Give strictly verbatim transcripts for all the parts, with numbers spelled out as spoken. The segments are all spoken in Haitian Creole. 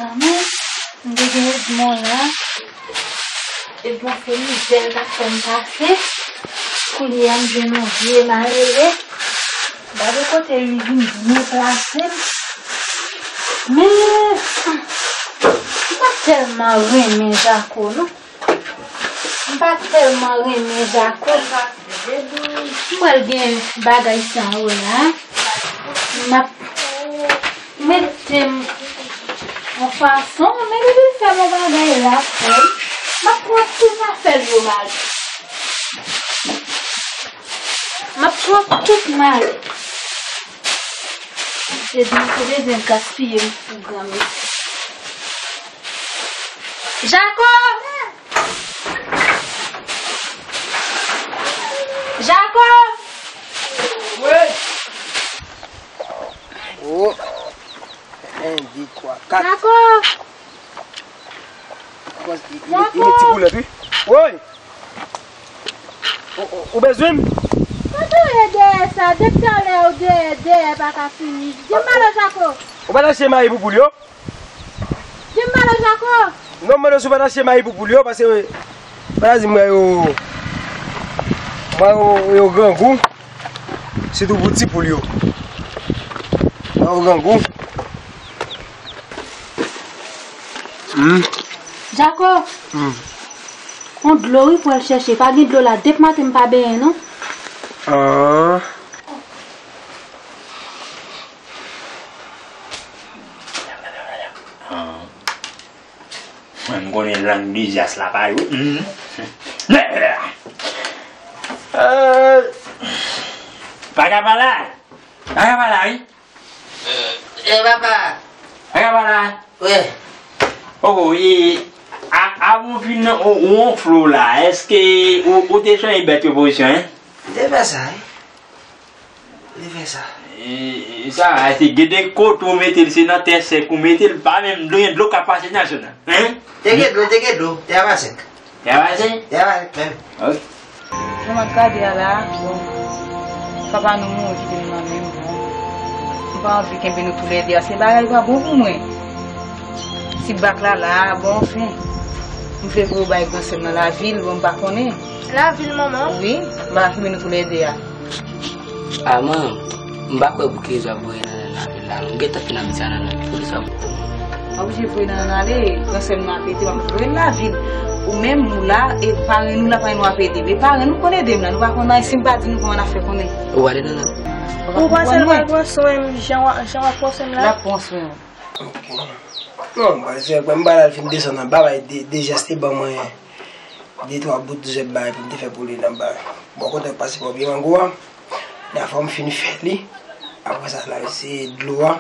Mwen, m te gen Edmond la. Edmond se mizè l t ap fè m pase. Kounye a, m jwenn yon vye malere. Gade kote li vin byen plase m. Men, m pa tèlman renmen Jako, non. M pa tèlman renmen Jako. M pral gen bagay sa yo la. M ap mete m yon fason, men depi l fè m yon bagay la, frè m, m ap pran tout zafè l yo mal. M ap pran tout mal. Edmond te bezwen gaspiye m pou granmesi. Jako! Jako! Wi. Oh. En, de, twa, kat. Jako! Kòmanse li, li, li met ti boulèt, wi. Woy! Ou, ou, ou bezwen m? Kote w ye dèyè sa? Depi talè ou dèyè, dèyè pa ka fini. Di m alò, Jako. Ou pa t achte mayi pou poul yo? Di m alò, Jako. Non, m mande w si w pa t achte mayi pou poul yo, paske, pa di m wè yo, m wè yo, yo grangou. Sitou pou ti poul yo. Yo grangou. Hmm. Jako. Hmm. On dlo wi pou al chèche. Pa gen dlo la. Depi maten m pa benyen non. Ah. Ah. Mwen, m konnen lang de zyas la pa yo. Hmm. Euh, pa ka pale. Pa ka pale, wi. E papa. Pa ka pale. Wi. Oko, e, a, avan w fin, ou, ou on flo la, èske ou, ou te chanje bèt yo pozisyon, en? M te fè sa, wi. M te fè sa. E, e, sa, se gen de kote ou mete l, se nan tè sèk ou mete l, pa menm dlo, gen dlo k ap pase nan zòn nan. Hein? Te gen dlo, te gen dlo, te ap sèk. Te ap sèk? Te ap sèk, menm. Ok. Jan m ap gade a la, bon, papa nou mouri kite nou nan men m, bon. M pa anvi kenbe nou toulède a, se bagay pa bon pou mwen. Ti bak la la, bon, anfen. M vle voye bay gran sè m nan lavil, bon, m pa konnen. Lavil, manman? Wi, m pa kenbe nou toulède a. A, manman, m pa kwè pou ki rezon w ap voye Nanann ale la. Nou gentan fin abitye a Nanann. Pou ki sa w ap voye Nanann ale? Gran sè m nan ap ede, m ap voye l lavil. Ou menm, ou la, e parenn ou la, parenn ou ap ede. Men parenn ou konn ede m la, nou pa konn anyen, si m pa di nou kòman n ap fè konnen. Ou pale Nanann? Ou panse l pral pran swen m jan w, jan w ap pran swen m la? L ap pran swen w. Ok. Non, m pral fè, m pral al fin desann anba, bay de, de zyas te ban mwen de twa bout zèb bagay pou m te fè pou li nan ba. Bò kote k pase bò pye mango a. Dafwa m fin fè li. Apre sa, la, se dlo a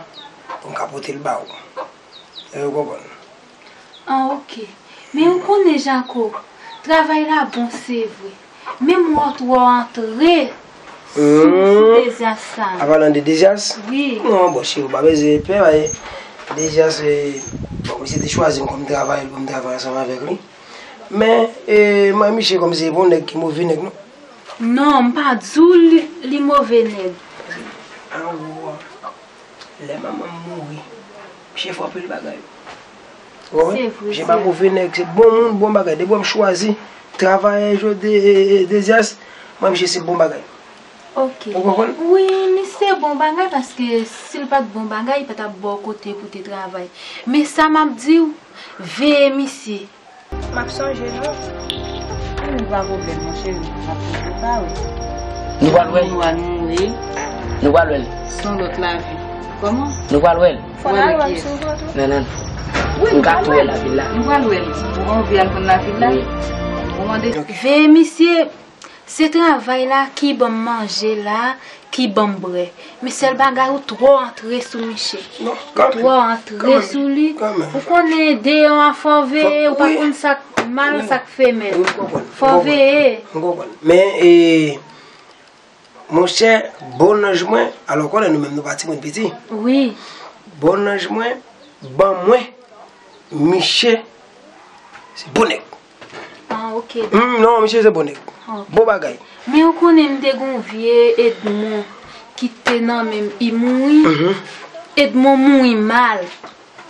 pou m ka pote l ba ou. Èske w konprann? Ah, ok. Men ou konnen, Jako, travay la bon, se vre. Men m wè w twò antre sou, sou dezyas sa. An palan de dezyas? Wi. Non, bon, cheri, ou pa bezwen pè, paske dezyas, e, bon, misye te chwazi m kòm travayè l pou m travay ansanm avèk li. Men, e, mwen, misye kòmsi se pa yon nèg ki move nèg, non. Non, m pa di w li, li move nèg. An gwo, lè manman m mouri, misye fè anpil bagay. Ou konprann? Se vre, misye pa move nèg, se bon moun, bon bagay. Depi w ap chwazi travay, jodi, e, e, dezyas, mwen, misye se bon bagay. Ok. Ou konprann? Wi, misye bon bagay, paske si l pa t bon bagay, li pa t ap ba w kote pou te travay. Men sa m ap di w, veye misye. M ap sonje nou. Wi, pa pwoblèm, mon cheri. M ap sonje w, pa wè. Nou pral wè l. Nou pral, wi. Nou pral wè l. Se yon lòt lavi. Kòman? Nou pral wè l. Fò n al wè l sou foto. Non, non. Wi, nou pral wè l. M ka tou wè lavil la. Nou pral wè l. Ou anvi al konn lavil la? Wi. Ou mande. Veye misye. Se travay la ki ban m manje la, ki ban m bwè. Men sèl bagay, ou twò antre sou misye. Non, kanmenm. Ou twò antre sou li. Kanmenm. Ou konnen deyò a fò veye, ou pa konn sa k mal, sa k femèl. Wi, m konprann. Fò veye. M konprann. Men, e, monchè, bon nanj mwen, alò konnen nou menm nou pa timoun piti. Wi. Bon nanj mwen, ban mwen, misye, se bon nèg. Ah, ok. Hmm, non, misye se bon nèg. Ah, ok. Bon bagay. Men ou konnen m te gon vye Edmond ki te nan men m, li mouri. Mhm. Edmond mouri mal.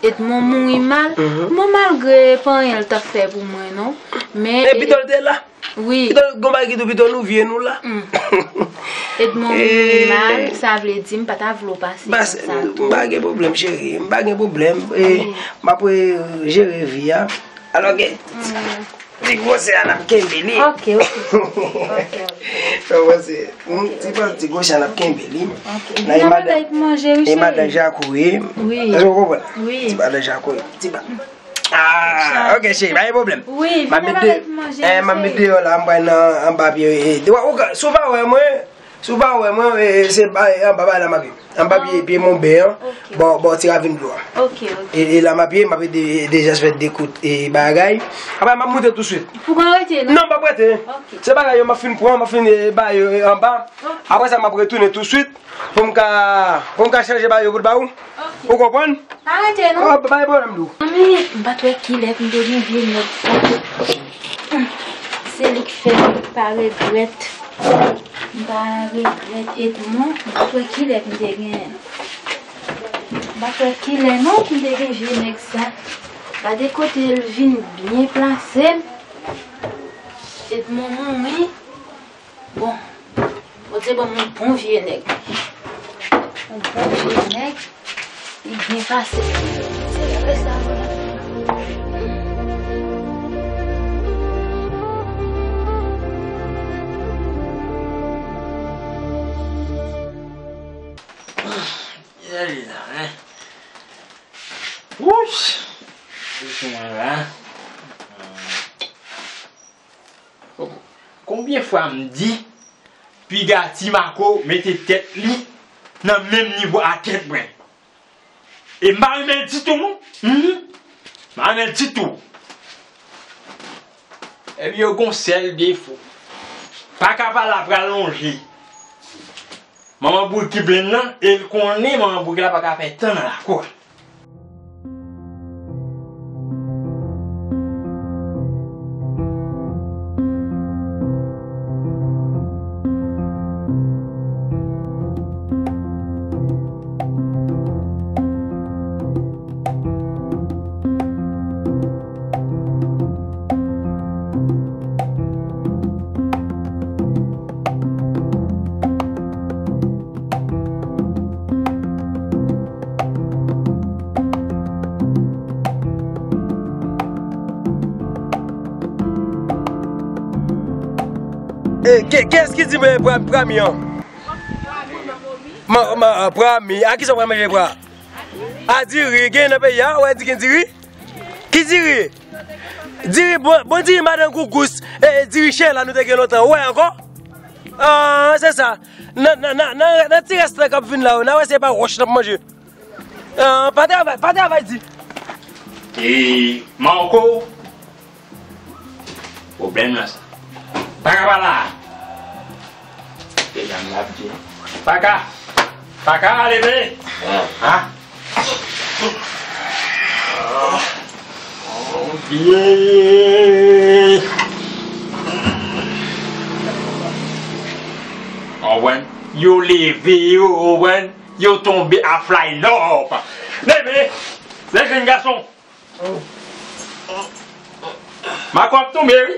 Edmond mouri mal. Mhm. Bon, malgre pa anyen l t ap fè pou mwen, non. Men, e, Pitol te la. Wi. Pitol, gon bagay ki tou Pitol nou vye nou la. Mm. Edmond mouri mal, sa vle di m pa ta vle w pase konsa tou. M pa gen pwoblèm, cheri. M pa gen pwoblèm. E, m ap, e, jere vi a. Alò ke, ti, ti gwosè a n ap kenbe li. Ok, ok. Ok, ok. Ou panse, hmm, ti pa ti gwosè a n ap kenbe li. Ok. Nan e madan, manje, wi, e madan Jako ye. Wi. Èske w konprann? Wi. Ti madan Jako ye. Ti pa. Ah, ok, cheri, pa gen pwoblèm. Wi, m ap vin avèk manje, eh, m ap met deyò la, m pral nan anba pye, eh, ou ka, si w pa wè mwen, Si w pa wè mwen, e, se ba, e, anba bay la m ap ye. Anba pye, pye Monbè an, bò, bò ti ravin dlo a. Ok, ok. E, e la m ap ye, m ap ede, ede Jasper dekout, e, bagay. Apre m ap moute touswit. Foukan rete, non? Non, m p ap rete. Ok. Se bagay yo m ap fin pran, m ap fin, e, ba yo, e, anba. Ok. Apre sa, m ap retounen touswit pou m ka, pou m ka chanje ba yo pou ba ou. Ok. Ou konprann? Pa rete, non. Ah, pa gen pwoblèm, Dou. Manmi, m pa t wè kilè pou m te gen vye nèg sa. Se li k fè m pa regrèt. M pa regrèt Edmond. M pa t wè kilè pou m te gen. M pa t wè kilè, non, pou m te gen vye nèg sa. Gade kote l vin byen plase m. Edmond mouri. Bon, Bondye ban m yon bon vye nèg. Yon bon vye nèg, li byen pase. Se vre sa, bon. Gade la, hein. Wouch! Li sou mwen la. Konbyen fwa m di piga Ti Mako mete tèt li nan menm nivo a tèt mwen? E m pa renmen l ditou, non. Mhm. M pa renmen l ditou. Epi yo gon sèl defo. Paka pa la pral lonje. Manman boug ki plenn nan, e l konnen manman boug la pa ka fè tan nan lakou a. E, ke-, kiyès ki di mwen pra-, prami an? Ma, ma, prami. A kisa w pral manje pra? A diri gen nan peyi a? Ou wè di gen diri? Ki diri? Diri, bon, bon diri madan Gougous, e, e, diri chen la nou te gen lontan. Ou wè ankò? Ah, se sa. Nan, nan, nan, nan, nan ti rès lan k ap vin la yo, n a wè se pa wòch n ap manje. Ah, pa travay, pa travay di. E, Marco, pwoblèm nan sa. Paka pa la. Deja m ap di. Paka. Paka, leve. Ah. Byen. Konprann? Yo leve, yo, konprann? Yo tonbe a fly lòp. Leve. Leve, jèn gason. Mako ap tonbe, wi.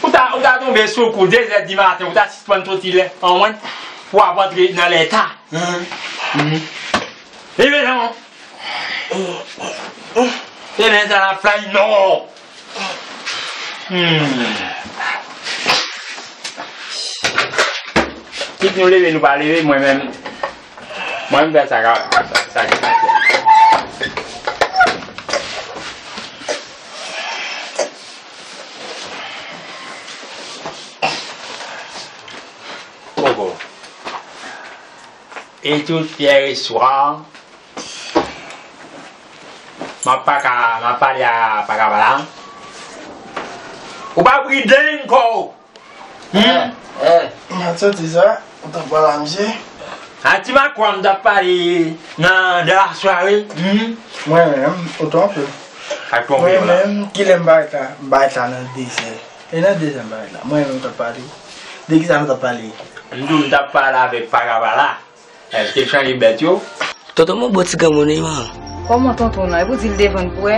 Ou ta, ou ta tonbe sou kou, de zè di maten, ou ta sispann soti lè, anwen, pou w ap antre nan leta. Mhm. Leve, non. Se lè sa l ap fly, non. Hmm. Kit nou leve, nou pa leve, mwen menm. Mwen, m fè sa ka, sa, sa ki fè. Koko. E tout pyè e swa. M ap paka, m ap pale a paka pa la. Ou pa pridan kò w. Hmm? Eh, eh. M ap santi sa, ou t ap pale a misye. A ti makwa m t ap pale nan, nan lasware. Hmm? Mwen menm, ou twonpe. Ak twonpe la. Mwen menm, kilè m parèt la, m parèt la nan dezè. E nan dezè m parèt la. Mwen menm, m t ap pale. De kisa nou t ap pale? M di w m t ap pale avèk paka pa la. Èske l chanje bèt yo? Tonton Monbo ti granmoun wi man. Kòman tonton w nan? Epi w di l devan l pou wè?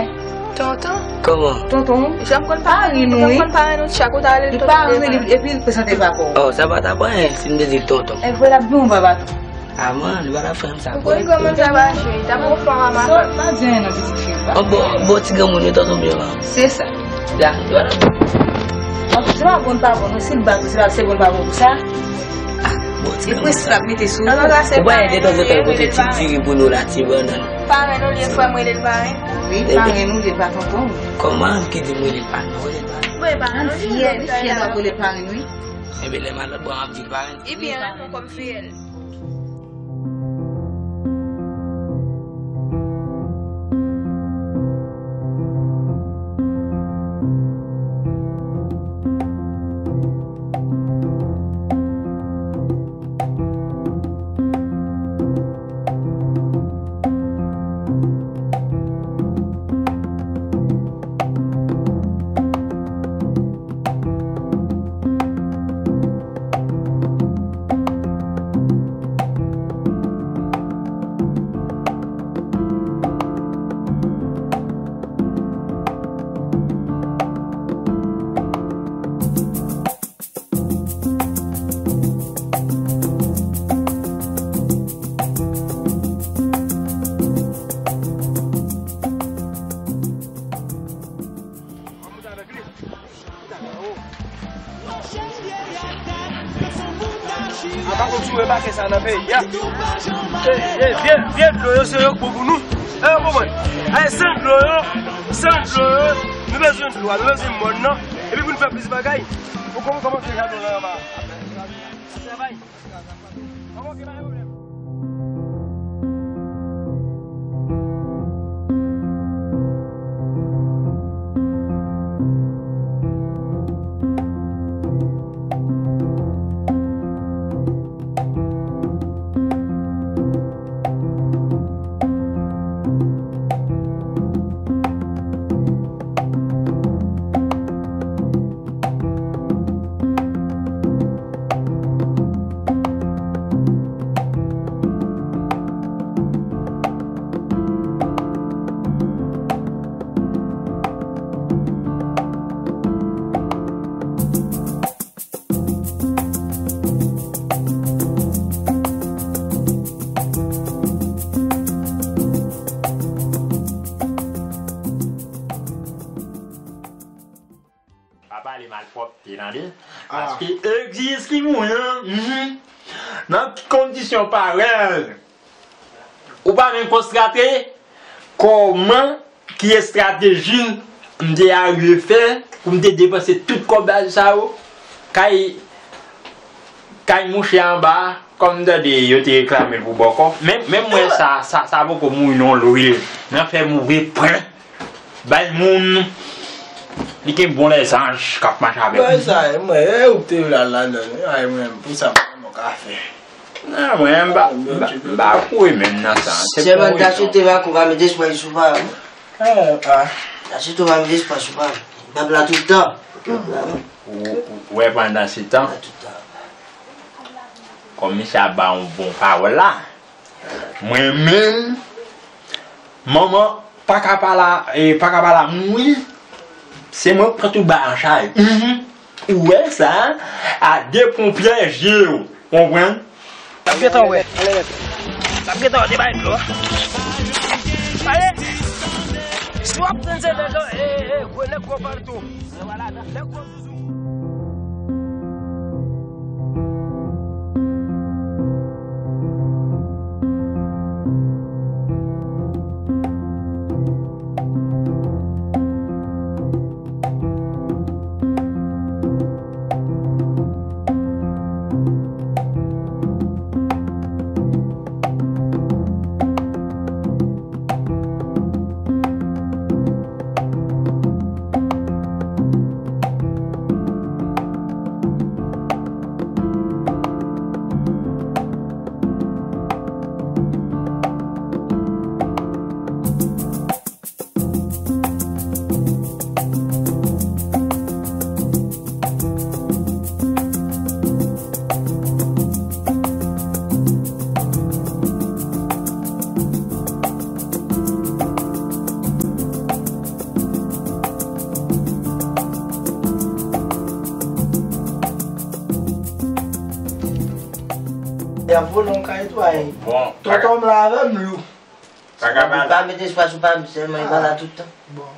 Tonton? Kòman? Tonton w? Jan m konn parenn nou, jan m konn parenn nou, chak ou ta rele l tonton devan l. Li parenn, epi l prezante l pa pou ou. Oh, sa pa t ap anyen si m te di l tonton. E vre l ap gen yon baba tou. Aman, li pa t ap fè m sa. Ou konn granmoun sa pa jwe, li t ap yon fanm a makak. Pa di anyen non, pitit fi. Bon, bon, bon, ti granmoun yo tonton byen la. Se sa. Ya, li pa t ap. An, se pa bon, pa bon, non, si l bat ou, se pa, se bon, pa bon pou sa. Li prensip ap mete sou ou. Ou pa ede tanzantan pote ti diri pou nou la, ti bannann. Parenn ou li ye, frè m rele l parenn. Wi, parenn ou li ye, pa tonton. Kòman ki di m rele l parenn? Rele l parenn. Wi, parenn ou li ye. Li fyè, li fyè lè w ap rele l parenn, wi. Ebyen, lè m al lòt bò, m ap di l parenn. Ebyen, rele l kòm fiyèl. Apa konn sou remake sa nan peyi a. E, e, vye, vye dlo yo se yo k bon pou nou. E, ou konprann? E, san dlo yo, san dlo yo, nou bezwen dlo a, nou bezwen mòn nan. Epi pou nou fè plis bagay, ou konprann kòman se jan dlo nan anba. Travay. Pa pale malpwòpte, tande? Paske egzis ki mouyen, mhm. Nan ki kondisyon parèy, ou pa menm konstate kòman, ki estrateji m te arive fè pou m te depanse tout kòb sa yo kay, kay mouche anba, kòm m tande yo te reklame l pou bòkò. Men, men m wè sa, sa, sa poko mouri non lwil. Nan fè move pwen. Bay moun, li gen bon lèzanj k ap mache avèk li. Bay sa, e mwen, e ou te la, ladan, e ay mwen, pou sa, mwen, mwen ka fè. Non, mwen, m pa, m pa, m pa kouri menm nan sa. Sèlman, ta sou te va kou pa met espwa sou pa. Ah, ah. Ta sou te va met espwa sou pa. Pèp la tout tan. Pèp la. Ou, ou wè pandan se tan. Pèp la tout tan. Kòm misye ap ba yon bon pawòl la. Mwen menm, manman pa ka pa la, e, pa ka pa la mouri. Se mwen k pran tout bagay an chay. Mhm. Ou wè sa, a de ponpyè je w, konprann? N ap gentan wè. N ap gentan wè, debay dlo. Ale! Si w ap tann se nèg, e, e, gwo nèg gwo palto. Nèg gwo zouzou. Y ap vole yon kay tou, ay. Bon, tonton m la avè m, Lou. Pa ka pale. Pa mete espwa sou pa m, sèlman li pa la tout tan. Bon.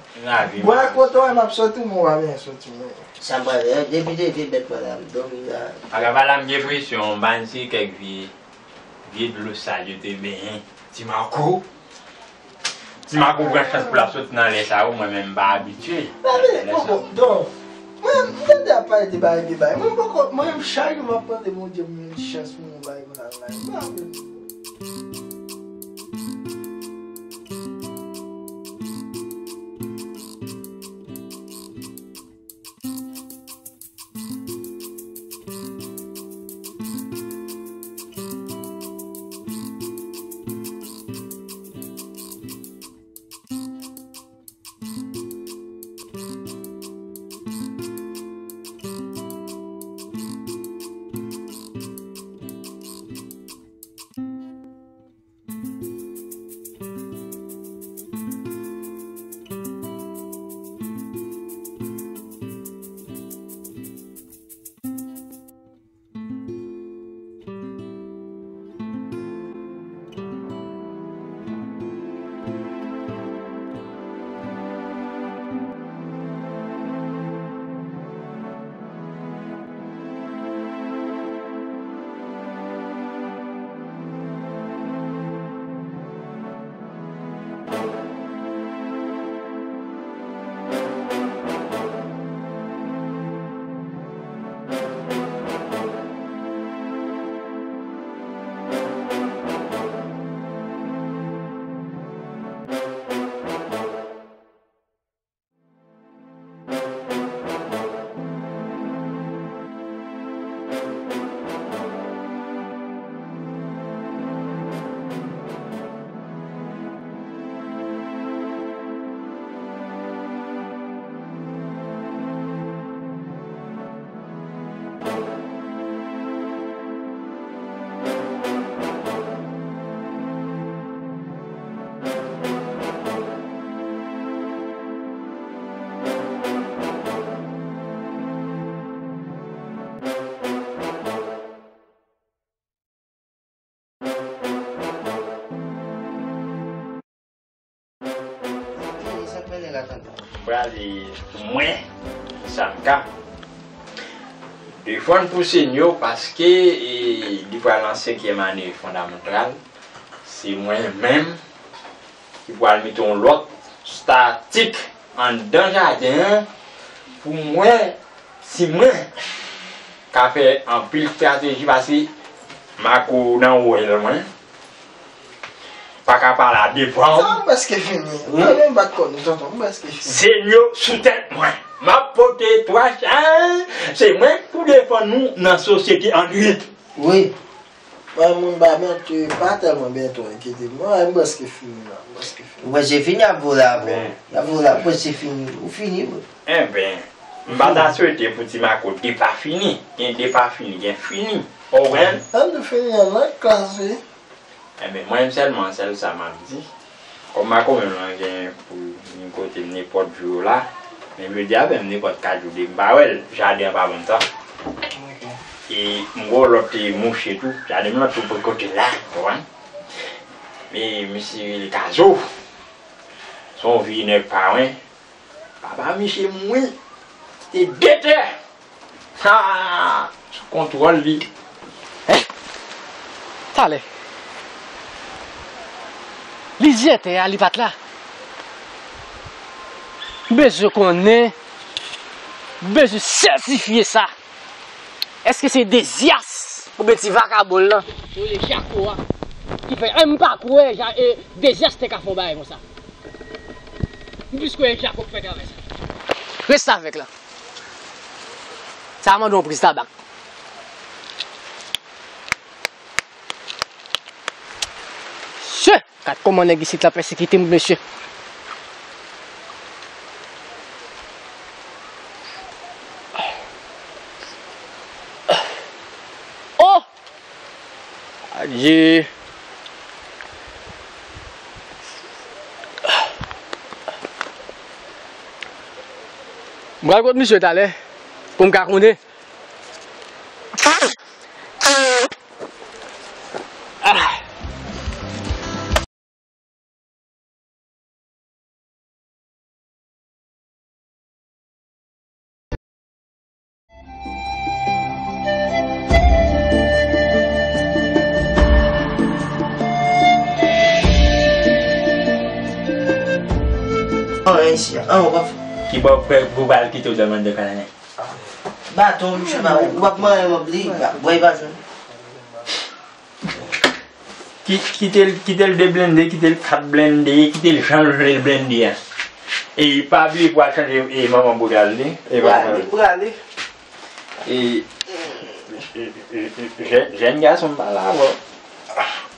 Bwè kote w m ap soti, mwen w ap byen soti, men. Sa m pral fè, depi te vye bèt mwen la, m dòmi la. Pa ka pale, m gen presyon, m pa se kèk vye, vye dlo sal yo te benyen. Ti Marco. Ti Marco pran chans pou l ap soti nan lè sa yo, mwen menm m pa abitye. Ba, men, poko, don. Mwen, m tande ap pale de bagay, de bagay. Mwen poko, mwen menm chak jou m ap mande Bondye pou m yon ti chans pou mwen bay mwen al la. M pa vle. Sa k mennen la, tonton? M prale pou mwen, sa m ka. Defann pou Senyo, paske, e, li pral nan senkyèm ane fondamantal. Se mwen menm ki pral mete yon lòt statik anndan jaden an pou m wè si mwen ka fè anpil estrateji, paske Marco nan wòl mwen. Pa ka pale a de pwa. Sa m prèske fini. Wi. Mwen menm bat kò nou, tonton, m prèske fini. Senyo sou tèt mwen. M ap pote twa chay. Se mwen k pou defann nou nan sosyete an nwit. Wi. Mwen, moun pa byen, pa tèlman byen twò enkyete m. Mwen, m prèske fini la, m prèske fini. Ou prèske fini, y ap vole avè w. Y ap vole, ou prèske fini, ou fini, wi. Enben, m pa ta swete pou Ti Marco depafini. Gen depafini, gen fini. Ou konprann? Ann nou fini an nan klas, wi. Enben, mwen menm sèlman, sèl sa m ap di. Kòm Marco menm lan gen pou vin kote m nenpòt jou la, men jodi a menm nenpòt kat jou de m pa wè l, jaden an pa ban m tan. Ok. E m gen yon lòt, e, mouche tou, jaden m lan tou bò kote la, ou konprann? Men misye rele Kazo. Se yon vye nèg pa mwen. Papa misye mouri. Te de tè. Ha! Sou kontwòl li. Hein? Talè. Li di tè a, li pa t la. M bezwen konnen, m bezwen sètifye sa. Èske se Dezyas oubyen ti vakabon lan ki rele Jako a ki fè, eh, m pa kwè Ja-, eh, Dezyas te ka fè yon bagay konsa. M plis kwè e Jako k fè travay sa. Restavèk la. Sa a mande yon priz tabak. Se! Gad kòman nèg isit la pèsekite m, mesye. Oh! Adye. M pral kot misye talè pou m ka konnen. An, isi a. An, w ap fè. Ki bò frè pou pral kite w dòmi anndan kay la? Baton, misye pa wè. W ap manyen m ap li, bwè pa jwenn. Ki-, kite l, kite l de blende, kite l kat blende, kite l jan l vle l blende a. E pa bliye pou al chanje e manman bout la li. E pral, li pral. E, e, e, e, jèn, jèn gason m pa la avè w.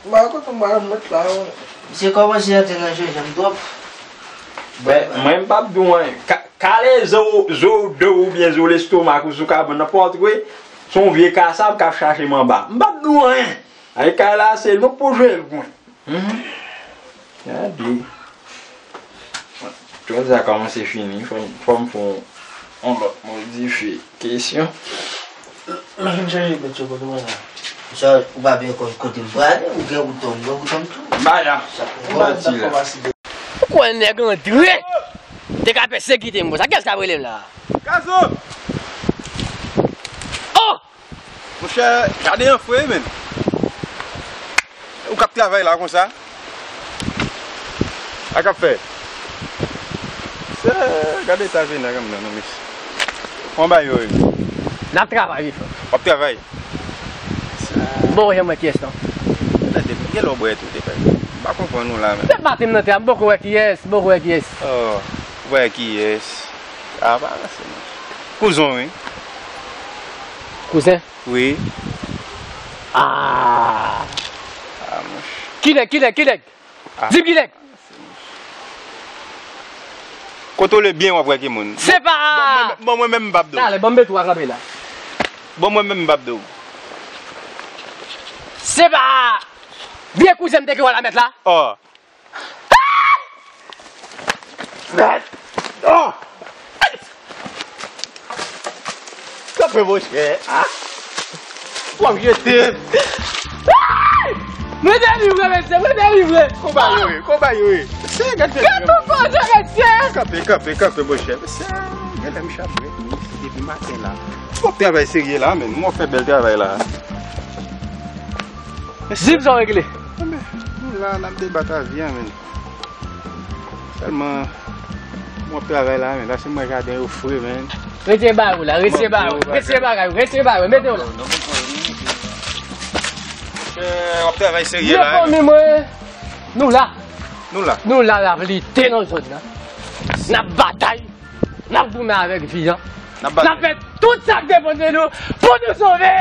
M pa konn m pa met la, wi. Misye kòmanse antre nan jenjanm twòp. Mwen, mwen m p ap di w anyen. Ka-, kale zo, zo do w oubyen zo lestomak ou sou kabann nan pòtre, se yon vye kasab k ap chache manba. M p ap di w anyen. Ay, kay la se nou pou jwe l pou mwen. Hmm. Gade. Twèl sa kòmanse fini, fò m, fò m fè yon, yon lòt modifikasyon. M fin chanje bèt yo kote mwen la. Sa, ou pa byen konn kote m prale, ou gen wouton, m gen wouton tou. Ba la. Ou pa di sa. Ou kwè nèg antre? Te ka pèsekite m konsa. Kiyès k ap rele m la? Gazo! Oh! Monchè, gade yon fre, menm. Ou k ap travay la konsa? Sa k ap fèt? Se, gade eta je nèg an nan, non, mesye. Kòman bagay yo ye? N ap travay, wi, frè. W ap travay? Bon, janm wè kiyès, non. Tande, gen lè w bwè tou, te fè. M pa konprann ou la, menm. Se maten m nan tè a, m poko wè kiyès, m poko wè kiyès. Oh, wè kiyès. Sa pa ranse, non. Kouzen w, wi. Kouzen? Wi. Ah. Ah, monchè. Ki nèg, ki nèg, ki nèg? Ah. Di m ki nèg. Kontwole byen, w ap wè ki moun. Se pa. Bon, mwen, bon, mwen menm m p ap di w. Talè, ban m beto a kanpe la. Bon, mwen menm m p ap di w. Se pa vye kouzen m te gen wè la mèt la. Oh. Mèt! Oh! Kanpe, monchè! Ah! W ap jete m! Mwen delivre, mesye, mwen delivre! Konba yo ye, konba yo ye! Mesye, gade fè. Gade tout koze, mesye! Kanpe, kanpe, kanpe, monchè! Mesye, genlè m chape, mesye, depi maten la. W ap travay serye la, menm. W ap fè bèl travay la. Di m sa w regle. Enben, nou la, n ap debat avi a, menm. Sèlman, mwen ap travay la, men, paske mwen jaden yo fre, men. Retire bagay ou la, retire bagay ou, retire bagay ou, retire bagay ou, mete w la. Monchè, w ap travay serye la, men. Fanmi mwen, nou la. Nou la. Nou la, n ap lite nan zòn nan. N ap batay, n ap goumen avèk vi an. N ap batay. N ap fè tout sa k depann de nou pou nou sove.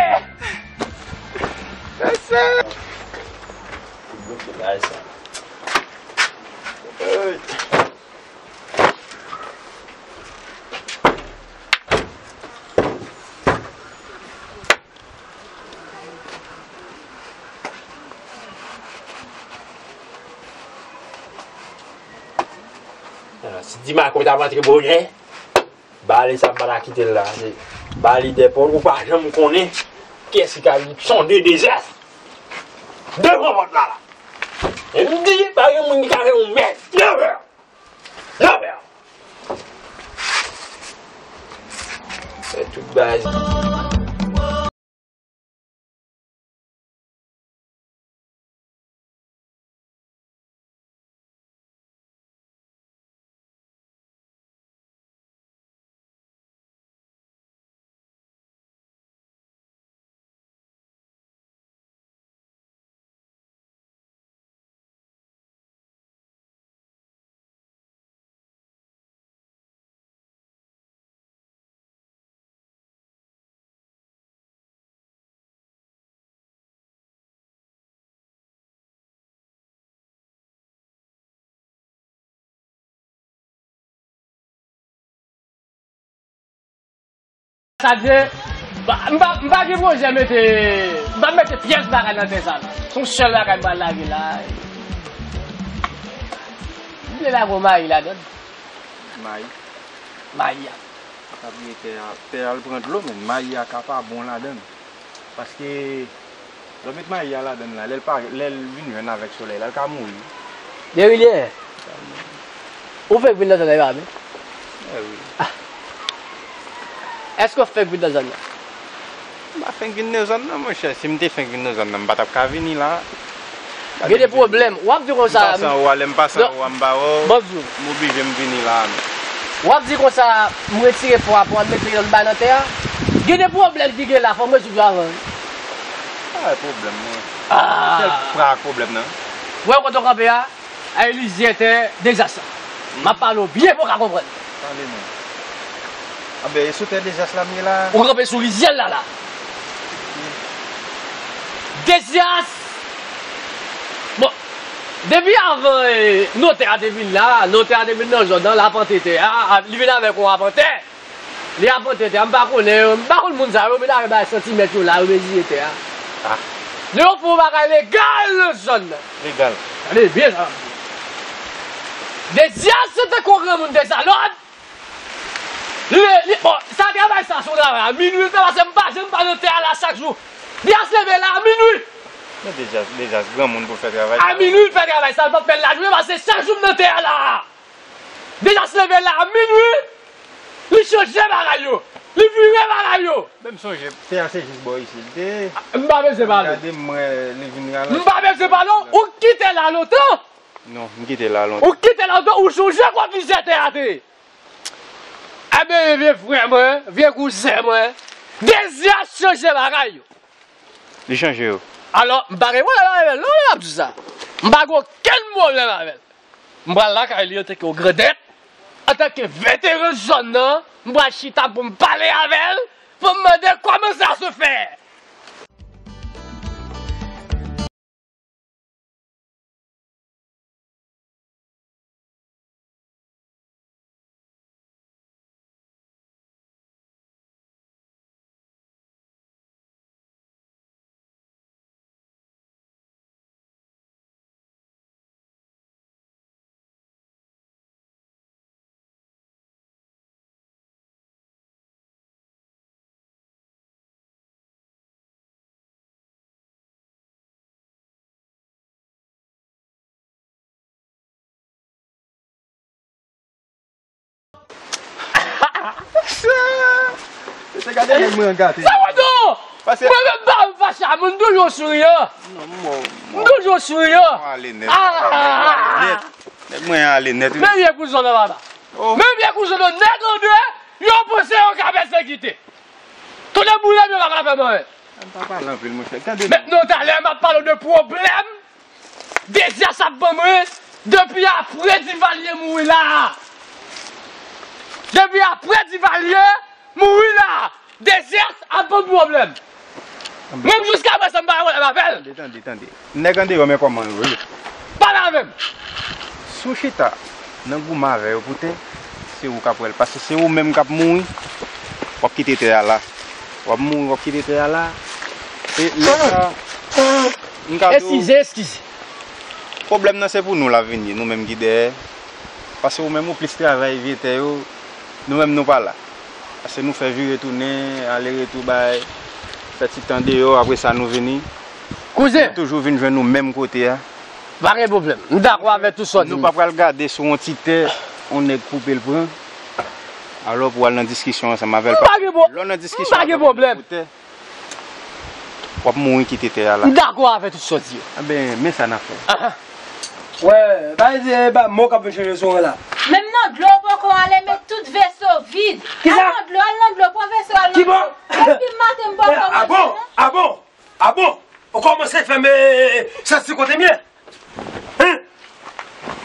Mesye! Bagay sa. Si Dimaco ta rantre bonè, bale sa m pa ta kite l la. Se bale dèpòl, ou pa janm konnen kiyès ki ka vin sonde dezè devan pòt la la. E m di, pa gen moun ki ka fè yon mèt. Never! Never! Fè tout bagay. Sa di, m pa, m pa gen pwojè mete, m pa mete pyès bagay nan tè sa la. Se yon sèl bagay m pral lage la. M vle lage yon mayi ladan l. Mayi. Mayi a. Pa bliye tè a, tè a l pran dlo, men mayi a ka pa bon ladan l. Paske, lè w met mayi a ladan l la, lè l pa, lè l vin jwenn avèk solèy la, l ka mouri. Guerrier, ou fenk vin nan zòn nan, e pa vre? Eh wi. Ah. Èske w fenk vin nan zòn nan? M pa fenk vin nan zòn nan, monchè. Si m te fenk vin nan zòn nan, m pa t ap ka vini la. Gen de pwoblèm. W ap di konsa. M pase anwo a, lè m pase anwo a, m pa wè w. M ap di w. M oblije m vini la a menm. W ap di konsa, m retire pwa pou al mete lòt bagay nan tè a. Gen de pwoblèm ki gen la, fò m rezoud yo avan. Pa gen pwoblèm, non. Ah. Sèl pa pwoblèm nan. Wè kote w kanpe a? A, Elizyè tè dezas la. M ap pale w byen pou w ka konprann. Pale non. Anben, e sou tè dezas la m ye la. Ou kanpe sou lizyè l la la. Dezas! Bon, depi avan, eh, notè a te vin la, notè a te vin nan zòn nan, l apante tè a, a, li vin avèk yon apantè. Li apante tè a, m pa konnen yo, m pa konn moun sa yo, men avèk bay santimèt yo la, yo mezire tè a. Ah. Yo fè yon bagay legal nan zòn nan. Legal. Tande byen sa. Dezas se te kou granmoun Dezalòd. Li, li, bon, sa travay sa se yon travay a minwi l fè, paske m pa janm pa nan tè a la chak jou. Dezas leve la a minwi. Men Dezas, Dezas granmoun pou l fè travay sa. A minwi l fè travay sa, l p ap fè l lajounen, paske chak jou m nan tè a la. Dezas leve la a minwi, li chanje bagay yo, li vire bagay yo. Men m sonje, tè a se jis bò isit li te ye. M pa bezwen pale w. Gade m wè li vin ralanti. M pa bezwen pale w, ou kite la lontan. Non, m kite la lontan. Ou kite la lontan, ou sonje kòman mizè tè a te ye. Ebyen, vye frè mwen, vye kouzen mwen, Dezas chanje bagay yo. Li chanje yo. Alò, m pa gen pwoblèm avè l, non, lè m ap di sa. M pa gen okenn pwoblèm avè l. M pral lakay li antanke yon grandèt, antanke veteran zòn nan, m pral chita pou m pale avè l, pou m mande kòman sa se fè. Mesye, gade nèg mwen gate. Sa mwen di w? Mwen menm pa m fache a moun, m toujou souriyan. M toujou souriyan. Nèg mwen ale nèt. Nèg mwen ale nèt, wi. Men vye kouzen nan papa. Men vye kouzen nan nèg an de, yo panse yo ka pèsekite. Tonnè boule, yo pa ka fè m anyen. An pa pale anpil, monchè. Gade. Mentnan, talè, m ap pale w de pwoblèm Dezas ap ban mwen depi apre Divalye mouri la a. Depi apre Divalye mouri la a, Dezas ap ban m pwoblèm. Menm jiska prezan, m pa wè l avè l. Tande, tande, tande. Nèg andeyò, men kòman l ye. Pale avè m. Si w chita nan goumen avè yo pou tè, se ou k ap wè l. Paske se ou menm k ap mouri, w ap kite tè a la. W ap mouri, w ap kite tè a la. E lè sa, m ka di w, eskize, eskize. Pwoblèm nan se pou nou l ap vini, nou menm ki dèyè. Paske ou menm ou plis travay vye tè yo, nou menm nou pa la. Paske nou fè vire tounen, ale retou bay, fè ti tan deyò, apre sa nou vini. Kouzen! Nou toujou vin jwenn nou menm kote a. Pa gen pwoblèm. M dakò avèk tout sa w di m. Nou pa pral gade sou yon ti tè, yon nèg koupe l pran. Alò pou w al nan diskisyon ansanm avè l. M pa gen pwo-, lè w nan diskisyon avè yon nèg pou tè, w ap mouri kite tè a la. M dakò avèk tout sa w di yo. Enben, men sa n ap fè. Wè, pa di, e pa mo k ap vin chanje sou an la. Menm nan dlo w poko ale, met tout veso vid. Kisa? Al nan dlo, al nan dlo, pran veso, al nan dlo. Depi maten m poko manje non. Ah bon? Ah bon? Ou kòmanse fè m, eh, eh, eh, santi kote m ye. Hein?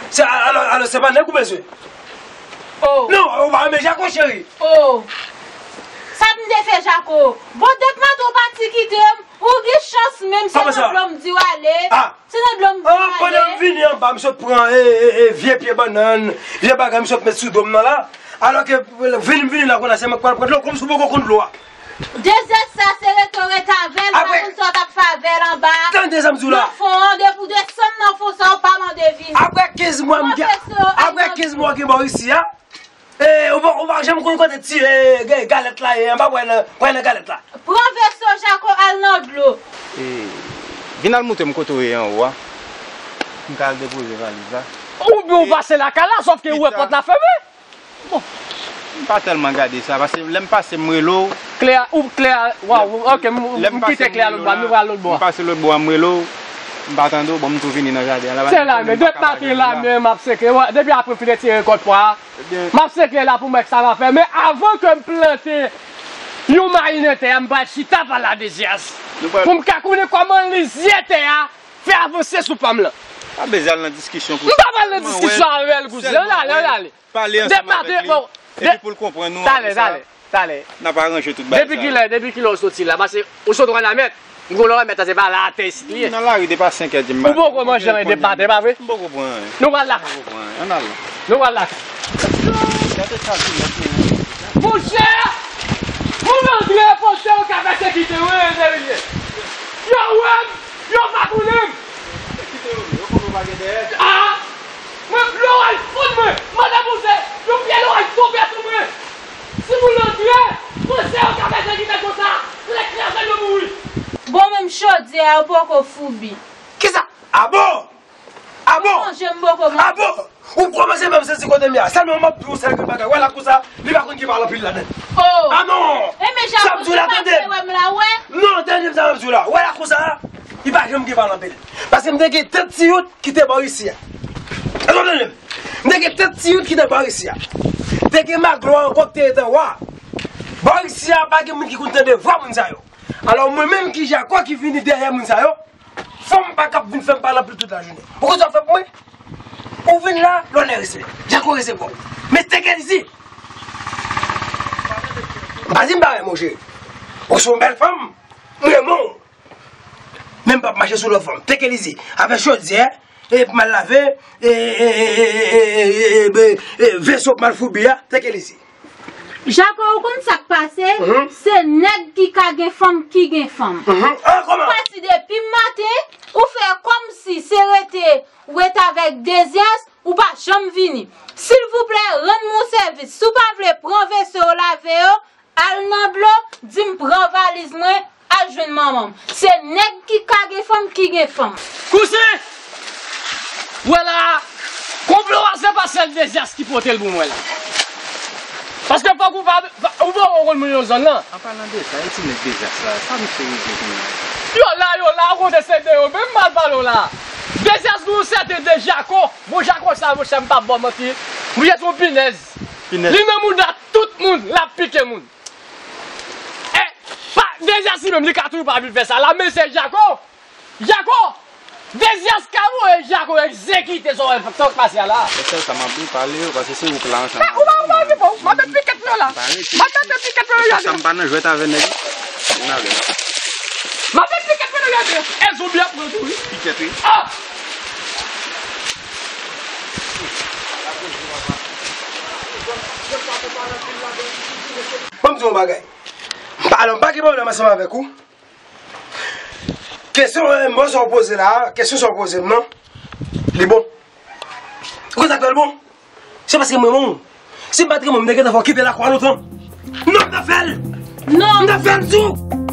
Se, alò, alò, se pa nèg ou bezwen? Oh. Non, ou pa renmen Jako, cheri. Oh. Sa m te fè Jako? Bon, depi maten ou pati kite m, ou gen chans menm, se nan dlo m di w ale. Ah. Se nan dlo m di w ale. Ah, pandan m vini anba, m sot pran, eh, eh, eh, vye pye bannann, vye bagay m sot met sou do m nan la. Alò ke, vini m vini la kounye a, se mwen k pral pran dlo, kòmsi w poko konn dlo a. Dezas sa se rete w rete avè l, pa konn sa w t ap fè avè l anba. Tande sa m di w la. Nan fon an, depi w desann nan fon sa, w pa mande vini. Apre kenz mwa, m gen, apre kenz mwa gen bò isi a, e, ou pa, ou pa janm konn kote ti, e, ga-, galèt la ye, anba pway nan, pway nan galèt la. Pran veso Jako, al nan dlo. E, vin al montre m kote w ye anwo a. M ka al depoze valiz la. Oubyen ou pase lakay la, sòf ke ou wè pòt la fèmen. Bon, m pa tèlman gade sa, paske lè m pase m rele w. Klè a, ou klè a, waw, ok, m, m kite klè a lòt bò, m pral lòt bò. M pase lòt bò a, m rele w. M pa tande w, bon, m tou vini nan jaden an la. Se la, men depi maten la, men m ap seke. Depi apre m fin retire rekòt pwa a, m ap seke la pou m wè ki sa m ap fè. Men avan ke m plante yon mayi nan tè a, m pral chita pale a Dezyas. Pou m ka konnen kòman l lizye tè a, fè avanse sou pa m lan. Pa bezwen al nan diskisyon pou sa. M pa pral nan diskisyon avè l, kouzen. Ann ale, ann ale. Pale ansanm avèk li, epi pou l konprann nou, apre sa, n ap aranje tout bagay sa yo. Depi kilè, depi kilè w soti la? Paske ou sot Wanament, m konn Wanament la, se pa la atè isit li ye. Nan lari depi a senk è di maten. Ou poko manje anyen depi maten, pa vre? M poko pran anyen. Nou pral lakay. M poko pran anyen. Ann al. Nou pral lakay. Gade sa kilòt mwen. Monchè! Moun antre, pote yo ka pèsekite mwen, Deriye. Yo wè m, yo pa konnen m. Pèsekite yo, yo konnen w pa gen dèyè. Ah! Mwen, lòray fonn mwen, mande pou se yon pye lòray tonbe sou mwen. Si moun antre, panse yo ka fè sa ki fè konsa, lè kraze yo mouri. Bon, menm chodyè a, yo poko foubi. Kisa? A bon? A bon? Manje m poko manje. A bon? Ou kòmanse fè m santi kote m ye a. Sèlman m ap di w sèl grenn bagay. Wè lakou sa, li pa konn gen pale anpil ladan l. Oh! A non! Sa m di w la, tande m. Non, tande m sa m ap di w la. Wè lakou sa, li pa janm gen pale anpil. Paske m te gen tèt tiyout ki te bò isi a. Èske w tande m? M te gen tèt tiyout ki te bò isi a. Te gen Maglo ankò ki te rete anwo a. Bò isi a, pa gen moun ki konn tande vwa moun sa yo. Alò, mwen menm ki Jako ki vini dèyè moun sa yo, fanm pa kab vin fè m pale anpil tout lajounen. Ou konn sa w fè pou mwen? Ou vin la, lònè resevwa. Jako resevwa w. Men Tekelizi. M pa di m pa renmen w, cheri. Ou se yon bèl fanm. M renmen w. Men m p ap mache sou lòt fanm. Tekelizi. Avèk chodyè, e pou m al lave, e, e, e, veso pou m al foubi a, Tekelizi. Jako, ou konn sa k pase? Mhm. Se nèg ki ka gen fanm ki gen fanm. Mhm. Ah, kòman? Ou pati depi maten, ou fè kòmsi se rete, rete avèk Dezyas, ou pa janm vini. Silvouplè, rann mwen sèvis. Si w pa vle pran veso yo, lave yo, al nan dlo, di m pran valiz mwen, al jwenn manman m. Se nèg ki ka gen fanm ki gen fanm. Kouzen! Ou wè la, konplo a se pa sèl Dezyas ki pote l pou mwen la. Paske fòk ou pa, ou poko konn moun yo zòn nan. An palan de sa, e ti nèg Dezyas la, sa misye regle kounye a? Yo la, yo la, ou konn se de yo, menm m al pale w la. Dezyas gen yon sèten de Jako. Bon, Jako sa, monchè, m p ap ba w manti. Monchè, se yon pinèz. Pinèz. Li nan mouda tout moun, l ap pike moun. E, pa, Dezyas li menm, li ka toujou pa vin fè sa la, men se Jako. Jako! Dezyas ka voye Jako egzekite sa w, sa w pase a la. Se sèl sa m ap di, pale yo, paske se ou k la ansanm avè m. Ou pa, ou pa okipe w. M ap met pikèt mwen la. M ap met pikèt mwen la. Sa m pa nan jwèt avè nèg. M ap met pikèt mwen la. E zonbi ap pran tou, wi. Pikèt, wi. Ah! Ban m di w yon bagay. M pa, alò, m pa gen pwoblèm ansanm avèk ou. Kesyon, eh, mwen sa w poze la, kesyon sa w poze m nan, li bon. Ou konn sa k fè l bon? Se paske m renmen w. Si m pa t renmen w, m te gentan fè w kite lakou a lontan. Non, m t ap fè l. Non. M t ap fè l tou.